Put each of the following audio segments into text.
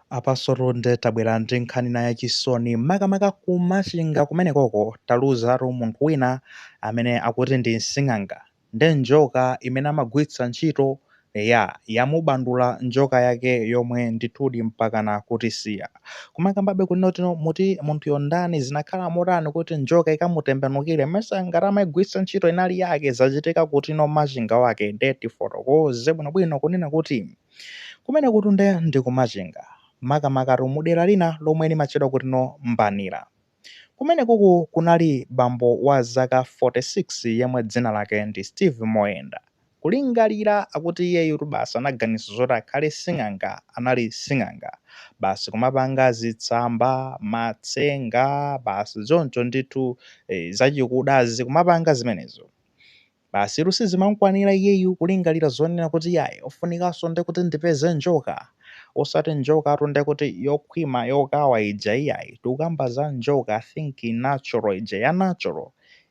Apansotu nde tabwera ndi nkhani ina yachisoni makamaka ku Machinga kumenekoko taluzatu munthu wina amene akuti ndi msing'anga nde njoka imene amagwiritsa ntchito eya yamubandula njoka yake yomwe ndithudi mpakana kutisiya. Kumakambabe kunena kuti no muti munthuyo ndani zinakhala motani kuti njoka ikamutembenukire mesa ngati amaigwiritsa ntchito inali yake zachitika kuti no Machinga wake nde tifotokoze bwinobwino kunena kuti Kumenekutu nde ndi ku Machinga, makamakatu mu dera lina lomwe limatchedwa kuti no Mbanira. Kumenekuku kunali bambo wa zaka 46 yemwe dzina lake ndi Steve Moyenda. Kulingalira akuti iyeyutu basi anaganiza zoti akhale sing'anga, anali sing'anga. Basi kumapanga zitsamba, matsenga, basi choncho ndithu zachikudazi kumapanga zimenezo. Basitu sizimamkwanira iyeyu kulingalira zonena kuti iyayi ofunikanso ndekuti ndipeze njoka, osati njokatu ndekuti yokhwima yokawa ija iyayi, tikukamba za njoka think natural ija ya natural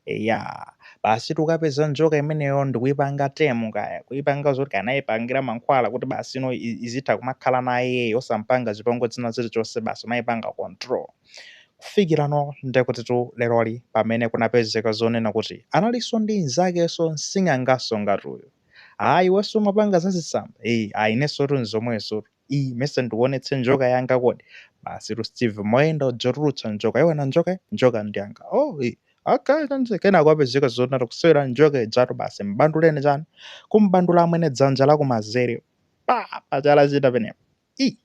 eya. Basitu kukapeza njoka imeneyo ndikuipanga tame kaya kuipanga zoti kaya anaipangira mankhwala kuti basi ino izitha kumakhala naye iyeyo osampanga chipongwe china chilichonse basi kumaipanga control. Kufikirano ndekutitu leroli pamene kunapezeka zonena kuti analinso ndi nzakenso nsing'anganso ngati uyu. Aaa iwenso umapanga za zitsamba? Eee aah inensotu nzomwezotu. Ii mesa ndikuonetse njoka yanga kodi? Basitu Steve Moyenda uja kutulutsa njoka, iwona njoka iyi? Njoka ndi yanga. Oh ii okay chonchi kenako apezeka zonena kusewera njoka ijatu basi mbanduleni chani? Kumbandula amwene dzanja lakumazere pa pachala china penepo. Ii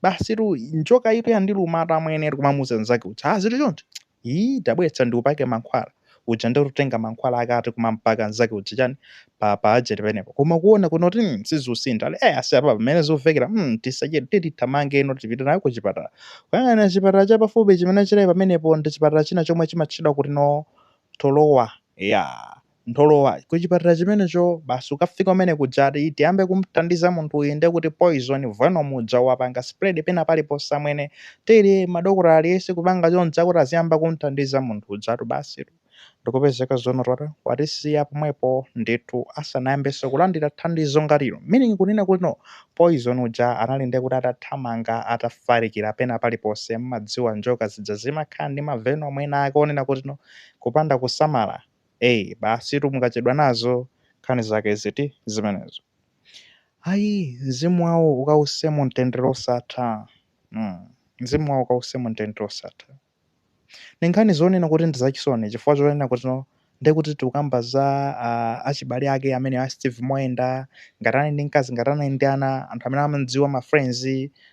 Basitu njoka itu yandilumatu amwene kumamuuza nzake uja ah zili choncho ii tabweretsa ndikupake mankhwala uja nde kutenga mankhwala ake ati kumampaka nzake uja chani pa pa ajeti penepo koma kuona kuno kuti sizikusintha ali eh ase apa pamene zikuvekera tisachedwe tiyeni tithamange ino tipite nayo kuchipatala kuyang'ana chipatala chapafupi chimene chili pamenepo ndi chipatala china chomwe chimatchedwa kuti no Tolowa ya Ntholowa kuchipatala chimenecho basi ukafika kumene kuja ati tiyambe kumthandiza munthu uyu nde kuti poison venom uja wapanga spread pena paliponse amwene tili madokotala aliyese kupanga choncho akuti aziyamba kumthandiza munthu ujatu basitu ndikupezeka zonoti watisiya pomwepo ndithu asanayambenso kulandira thandizo ngatilo meaning kunena kuti no poison uja anali nde kuti atathamanga atafalikira pena paliponse mmadziwa njoka zija zimakhala ndi ma venom ena ake onena kuti no kupanda kusamala Eee basitu mukachedwa nazo nkhani zake ziti zimenezo. Ayi mzimu wawo ukause mu mtendere osatha mm mzimu wawo ukause mu mtendere osatha. Ndi nkhani zonena kuti ndi zachisoni chifukwa chonena kuti no ndekuti tikukamba za achibale ake amene a Steve Moyenda ngati anali ndi mkazi ngati anali ndi ana anthu amene amamudziwa ma friends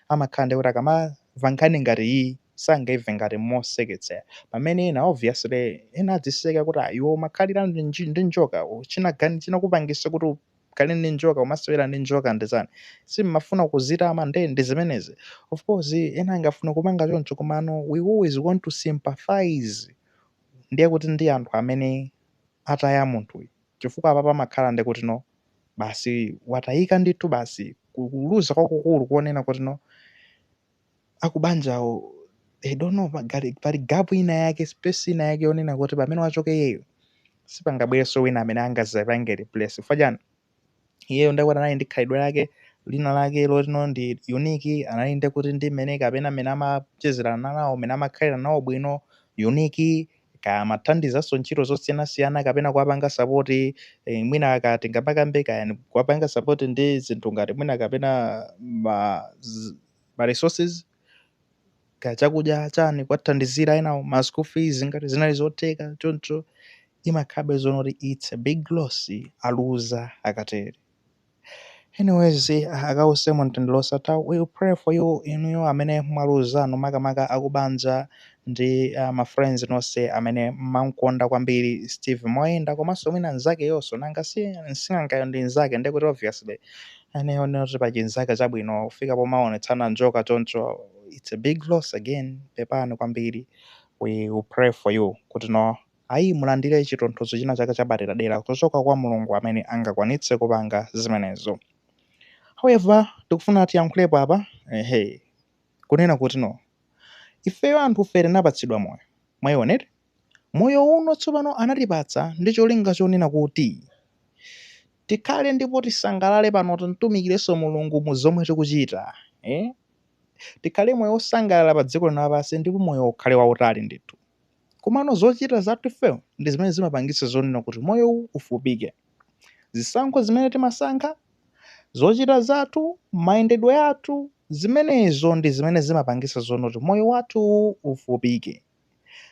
amakhala ndekuti akamamva nkhani ngati iyi sangaimve ngati moseketsa pamene ena obviously ena adziseka kuti ah iwe umakhalira ndi njoka chinagani chinakupangisa kuti ukhale ndi njoka umasewera ndi njoka ndi chani simmafuna kuzitama nde ndi zimenezi of course ena angafune kupanga choncho komano we always want to sympathize ndiye kuti ndi anthu amene ataya munthuyu chifukwa apa pamakhala ndi kuti no basi watayika ndithu basi kuluza kwakukulu kuonena kuti no akubanjawo they don't know pali gap ina yake space ina yake yonena kuti pamene wachoka iyeyo sipangabwerenso wina amene angazapange replace chifukwa chani iyeyo ndekuti anali ndi khalidwe lake lina lake lotino ndi unique anali ndekuti ndi mmene kapena mmene amachezerana nawo mmene amakhalira nawo bwino unique kaya amathandizanso ntchito zosiyanasiyana kapena kuwapanga support mwina kati ngapakambe kaya kuwapanga support ndi zinthu ngati mwina kapena ma resources kaya chakudya chani kuwathandizira enawo ma school fees ngati zinali zotheka choncho imakhabe zonoti it's a big loss aluza akatere. Anyways, akause mu mtendere osatha. We will pray for you inuyo amene mwaluzanu makamaka akubanja ndi ma friends nonse amene mmamkonda kwambiri Steve Moyenda komanso mwina nzake yonso nanga si msing'angayo ndi nzake ndekuti obviously aneyo noti pa chinzake chabwino kufika pomaonetsana njoka choncho it's a big loss again pepani kwambiri we will pray for you kuti no ayi mulandire chitonthozo china chake chapaderadera kuchoka kwa Mulungu amene angakwanitse kupanga zimenezo. However, tikufuna tiyankhulepo apa ehe kunena kuti no ifeyo anthufe tinapatsidwa moyo mwaiona eti moyo uno tsopano anatipatsa ndi cholinga chonena kuti tikhale ndipo tisangalale pano timtumikirenso Mulungu mu zomwe tikuchita eh? Tikhale moyo wosangalala pa dziko lino lapansi ndipo moyo ukhale wautali ndithu. Komano zochita zathu ifeyo ndi zimene zimapangitsa zonena kuti moyowu ufupike. Zisankho zimene timasankha, zochita zathu, mayendedwe athu, zimenezo ndi zimene zimapangitsa zonena kuti moyo wathu ufupike.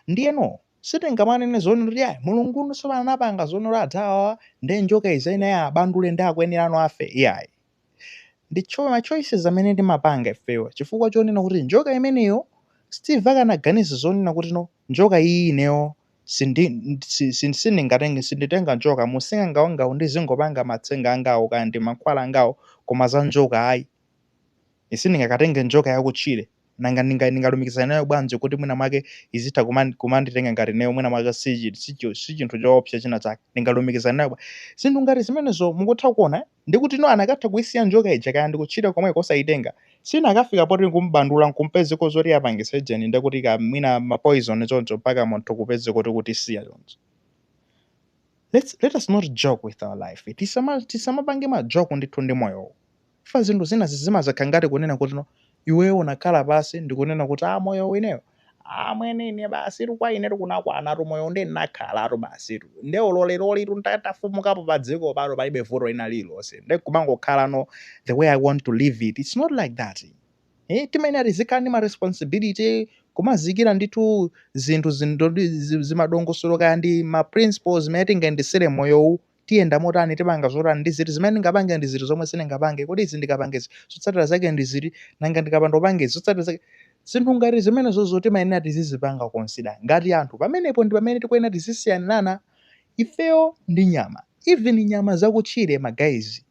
Ndiyeno sitingamanene zonena kuti ayi Mulungu tsopano anapanga zonena kuti adzawawa nde njoka izi ena abandule ndi akuyenerano afe iyayi. Ndi ma choices amene timapanga ifeyo chifukwa chonena kuti njoka imeneyo Steve akanaganiza zonena kuti no njoka iyi ineyo sindingatenge sinditenga njoka musing'anga wangawo ndizingopanga matsenga angawo kaya ndi mankhwala angawo koma za njoka ayi sindingakatenge njoka yakutchire nanga ndingalumikizana nayo bwanji kuti mwina mwake izitha kumanditenga ngati neyo mwina mwake si chinthu choopsa china chake ndingalumikizana nayo zinthu ngati zimenezo mukutha kuona eh? Ndikuti no anakatha kuisiya njoka ija kaya ndikutchire komweko osayitenga sinakafika poti nkumbandula nkumpezeko zoti apangise jeni ndekuti ka mwina ma poison choncho mpaka munthu kupeze kuti kutisiya choncho. Let us not joke with our life. Tisamapange ma joke ndithu ndi moyowu. Fa zinthu zina zimazakhala ngati kunena kuti no iweyo unakhala pasi ndikunena kuti ah moyo ineyo amwene ine basi kwa ine kunakwanatu moyo ndi nakhalatu basi nde uloleloli tafumukapo pa dziko pano palibe vuto ina lililonse nde kumangokhala no the way I want to live it. It's not like that. Timayenera tizikhala ndi ma responsibility kumazikira ndithu zinthu zimadongosolo kaya ndi ma principles zimene tingayendesere moyowu tiyenda motani tipanga zotani ndi ziti zimene ndingapange ndi ziti zomwe sindingapange kodi izi ndikapange izi zotsatira zake ndi ziti nanga ndikapanda kupanga izi zotsatira zake zinthu ngati zimenezozo timayenera tizizipanga consider ngati anthu pamenepo ndi pamene tikuyenera tizisiyanirana ifeyo ndi nyama even nyama zakutchire ma guys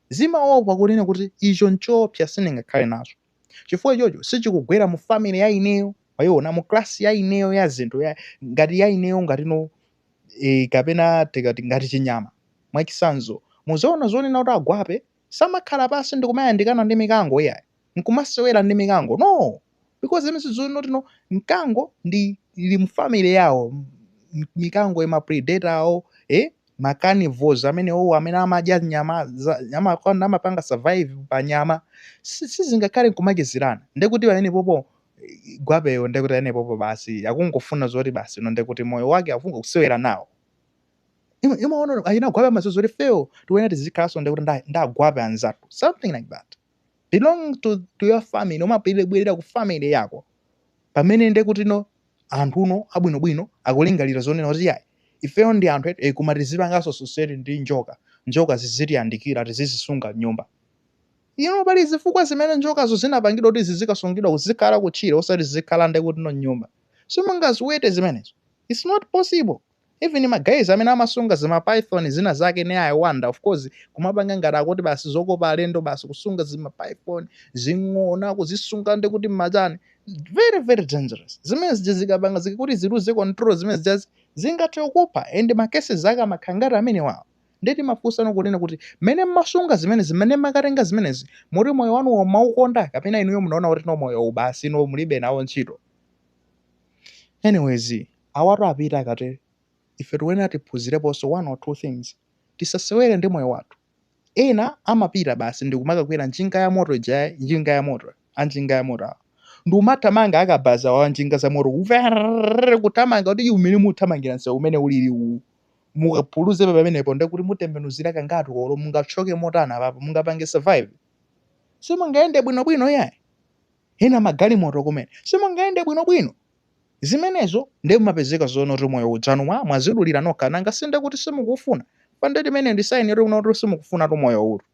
zimaopa kunena kuti icho nchoopsa sindingakhale nacho chifukwa ichocho sichikugwera mu family ya ineyo wayiona mu class ya ineyo ya zinthu ya, ngati ya ineyo ngatino kapena tikati ngati chinyama mwachitsanzo muzaona zonena kuti agwape samakhala pasi ndikumayandikana ndi mikango iyayi nkumasewera ndi mikango no because zimene zonena kuti no mkango ndi ili mu family yawo mikango ima predator awo ma carnivores amenewo amene amadya nyama amapanga survive pa nyama sizingakhale nkumachezerana ndekuti pamene popo gwapeyo ndekuti pamene popo basi akungofuna zoti basi no ndekuti moyo wake akunga kusewera nawo imaona ayina gwape amaziwa zoti feyo tikuyenera tizikhalanso ndekuti ndagwape anzathu something like that belong to your family umabwerera ku family yako pamene ndekuti no anthu uno abwinobwino akulingalira zonena kuti yayi ifeyo ndi anthu koma tizipanganso society ndi njoka njoka zizitiyandikira tizizisunga m'nyumba pali zifukwa zimene njokazo zinapangidwa kuti zizikasungidwa kuzikhala kutchire osati zizikhala ndekuti no m'nyumba simungaziwete zimenezo. It's not possible. Even ma guys amene amasunga zima python zina zake ne I wonder of course kumapanga ngati akuti basi zokopa alendo basi kusunga zima python zing'ona kuzisunga ndekuti mmachani very very dangerous zimene zija zikapanga zikuti ziluze control zimene zija zingathe kukupha and ma cases ake amakhala ngati amenewawo. Ndeti mafunsano kunena kuti mmene mmasunga zimenezi mmene mmakatenga zimenezi muti moyo wanuwo mmaukonda kapena inuyo munaona kuti no moyo basi no mulibe nawo ntchito. Anyways awatu apita akatere ife tikuyenera tiphunzireponso one or two things tisasewere ndi moyo wathu. Ena amapita basi ndikumakakwera njinga ya moto ija njinga ya moto anjinga ya moto awa ndikumathamanga akabaza wa njinga za moto kuthamanga kuti umene muthamangira msewu umene ulili uwu mukapuluze pamenepo ndekuti mutembenuzira kangati olo mungachoke motani apapo mungapange survive simungayende bwinobwino yayi ena magalimoto kumene simungayende bwinobwino zimenezo ndiye mumapezeka zoona kuti moyo udzanu mwazidulira nokha nanga sinde kuti simukufuna pande limene ndi sign yoti kuti simukufuna tu moyo uru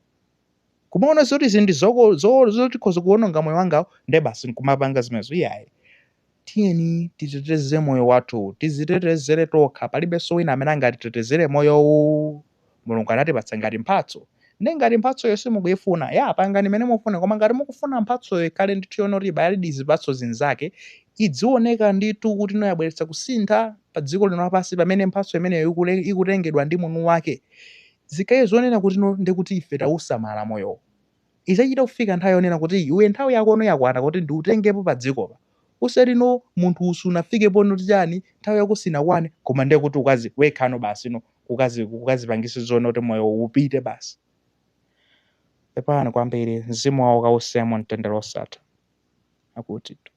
kumaona zoti izi ndi zotikhoza kuwononga moyo wangawo nde basi nkumapanga zimenezo iyayi. Tiyeni titeteze moyo wathu tizitetezere tokha palibenso wina amene angatitetezere moyowu. Mulungu anatipatsa ngati mphatso nde ngati mphatsoyo simukuyifuna ya pangani imene mufuna koma ngati mukufuna mphatsoyo ikhale ndithu yonoti ibaledi zipatso zinzake idzioneka ndithu kuti ino yabweretsa kusintha pa dziko lino lapansi pamene mphatso imeneyo ikutengedwa ndi munthu wake zikhale zonena kuti no ndekuti ife tausamala moyowo. Izachita kufika nthawi yonena kuti iwe nthawi yakono yakwana kuti ndiutengepo pa dzikopa usati no munthu usunafikepo noti chani nthawi yako sinakwane koma ndiye kuti ukazi wekhano basi no kukazipangisa zoona kuti moyo upite basi. Pepani kwambiri mzimu wawo kause mumtendere osatha. Akutitu.